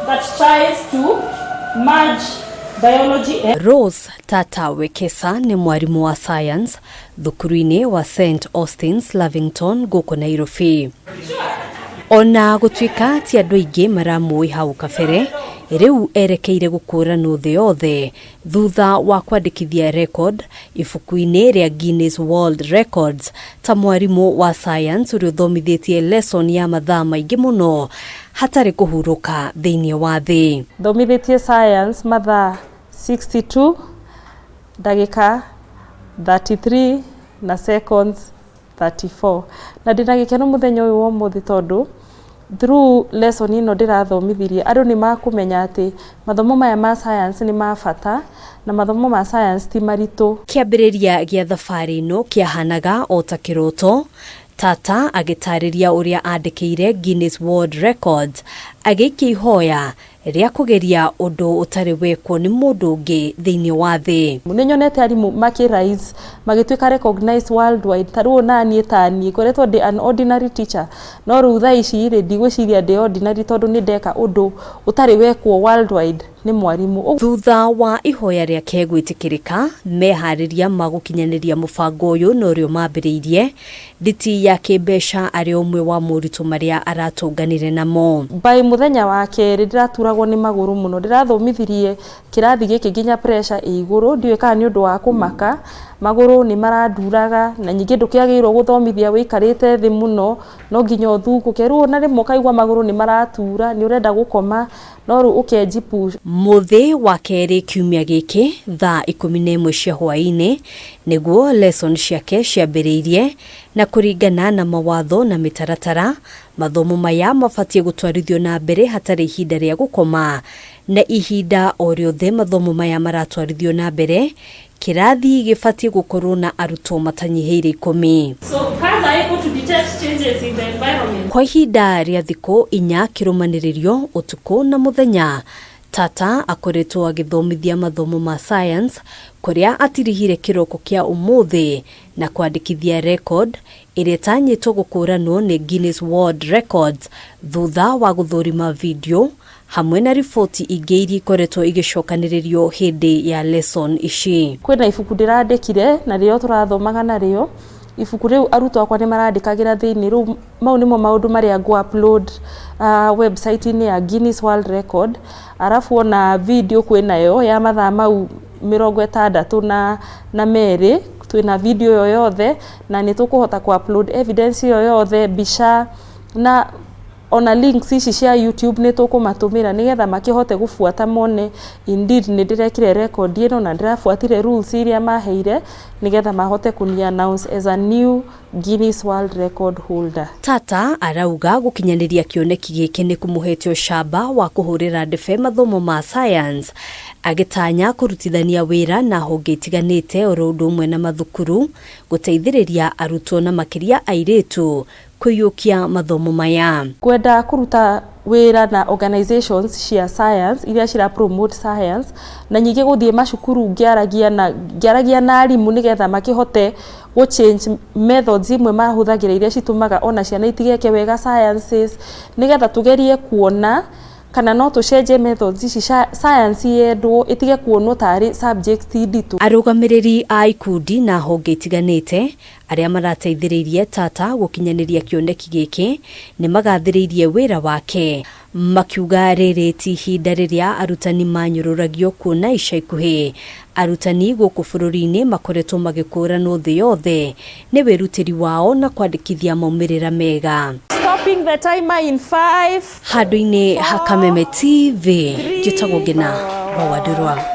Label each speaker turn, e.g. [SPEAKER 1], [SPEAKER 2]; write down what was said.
[SPEAKER 1] that tries to merge biology and
[SPEAKER 2] Rose Tata Wekesa nĩ mwarimũ wa science thukuru-inĩ wa St Austin's Lavington gũkũ Nairobi. Ona gũtuĩka ti andũ aingĩ maramũĩ hau kabere, rĩu erekeire gũkũranwo thĩ yothe thutha wa kwandĩkithia record ibuku-inĩ rĩa Guinness World Records ta mwarimũ wa science ũrĩa ũthomithĩtie lesson ya mathaa maingĩ mũno hatarĩ kũhurũka thĩinĩ wa thĩ.
[SPEAKER 1] Thomithĩtie science mathaa 62 ndagĩka 33 na seconds 34, na ndĩna gĩkeno mũthenya ũyũ wa ũmũthĩ tondũ through lesson ĩno ndĩrathomithirie andũ nĩ makũmenya atĩ mathomo maya ma science nĩ ma bata na mathomo ma science ti maritũ.
[SPEAKER 2] Kĩambĩrĩria gĩa thabarĩ ĩno kĩahanaga o ta kĩroto. Tata agĩtarĩria ũrĩa andĩkĩire Guinness World Records agĩikia ihoya rĩa kũgeria ũndũ ũtarĩ wekwo nĩ mũndũ ũngĩ thĩinĩ wa thĩ.
[SPEAKER 1] Nĩ nyonete arimũ makĩ rise, magĩtuĩka recognized worldwide. Ta rĩu ona niĩ, ta niĩ ngoretwo ndĩ an ordinary teacher, no rĩu thaa ici rĩ, ndigwĩciria ndĩ ordinary tondũ nĩ ndeka ũndũ ũtarĩ wekwo worldwide nĩ mwarimũ.
[SPEAKER 2] Thutha wa ihoya rĩake gwĩtĩkĩrĩka, meharĩria ma gũkinyanĩria mũbango ũyũ na ũrĩa mambĩrĩirie nditi ya kĩmbeca arĩ ũmwe wa moritũ marĩa aratũnganire namo.
[SPEAKER 1] By mũthenya wa kerĩ ndĩraturagwo nĩ magũrũ mũno. Ndĩrathomithirie kĩrathi gĩkĩ nginya pressure ĩ igũrũ, ndiũĩ kana nĩ ũndũ wa kũmaka, magũrũ nĩ maranduraga, na ningĩ ndũkĩagĩrĩirwo gũthomithia wĩikarĩte thĩ mũno, no nginya ũthungũke. Rĩu ona rĩmwe ũkaigua magũrũ nĩ maratura, nĩ ũrenda gũkoma, no rĩu ũkenji push.
[SPEAKER 2] Mũthĩ wa kerĩ kiumia gĩkĩ thaa 11 cia hwaĩ-inĩ nĩguo lesson ciake ciambĩrĩirie, na kũringana na mawatho na mĩtaratara, mathomo maya mabatiĩ gũtwarithio na mbere hatarĩ ihinda rĩa gũkoma, na ihinda o rĩothe mathomo maya maratwarithio na mbere, kĩrathi gĩbatiĩ gũkorwo na arutwo matanyihĩire 10.
[SPEAKER 1] So cars are able to detect changes in the environment.
[SPEAKER 2] Kwa ihinda rĩa thikũ 4 kĩrũmanĩrĩrio, ũtukũ na mũthenya, Tata akoretwo agĩthomithia mathomo ma science, kũrĩa atirihire kĩroko kĩa ũmũthĩ na kwandĩkithia record ĩrĩa ĩtanyĩtwo gũkũranwo nĩ Guinness World Records thutha wa gũthũrima video hamwe na riboti ingĩ iria ikoretwo igĩcokanĩrĩrio hĩndĩ ya lesson ici.
[SPEAKER 1] Kwĩna ibuku ndĩrandĩkire na rĩo tũrathomaga narĩo. Ibuku rĩu arutwo akwa nĩ marandĩkagĩra thĩinĩ. Rĩu mau nĩmo maũndũ marĩa ngũ upload website-inĩ ya Guinness World Record. Arabu ona video kwĩnayo ya mathaa mau 62, twĩna video ĩyo yothe na nĩ tũkũhota ku upload evidence ĩyo yothe, mbica na ona links ici cia YouTube nĩ tũkũmatũmĩra nĩgetha makĩhote gũbuata mone indeed nĩ ndĩrekire record ĩno na ndĩrabuatire rules iria maheire nĩgetha mahote kũni announce as a new Guinness World Record holder.
[SPEAKER 2] Tata arauga gũkinyanĩria kĩoneki gĩkĩ nĩ kũmũhete ũcamba wa kũhũrĩra ndebe mathomo ma science, agĩtanya kũrutithania wĩra na honge itiganĩte oro ũndũ ũmwe na mathukuru gũteithĩrĩria arutwo na makĩria airĩtu kũiyũkia mathomo maya.
[SPEAKER 1] Ngwenda kũruta wĩra na organizations cia science iria cira promote science, na ningĩ gũthiĩ macukuru ngĩaragia na arimũ nĩgetha makĩhote gũ change methods imwe mahũthagĩra iria citũmaga ona ciana itigeke wega sciences, nĩgetha tũgerie kuona kana no tũcenjie methods ici, science yendwo, ĩtige kuonwo tarĩ subject nditũ.
[SPEAKER 2] Arũgamĩrĩri a ikundi na honge itiganĩte arĩa marateithĩrĩirie Tata gũkinyanĩria kĩoneki gĩkĩ nĩ magathĩrĩirie wĩra wake, makiuga rĩrĩ ti ihinda rĩrĩa arutani manyũrũragio, kuona ica ikuhĩ arutani gũkũ bũrũri-inĩ makoretwo magĩkũranwo thĩ yothe nĩ wĩrutĩri wao na kwandĩkithia maumĩrĩra mega.
[SPEAKER 1] Stopping the timer in 5
[SPEAKER 2] Handũ-inĩ ha Kameme TV, njĩtagwo Ngina wa Wandũrwa.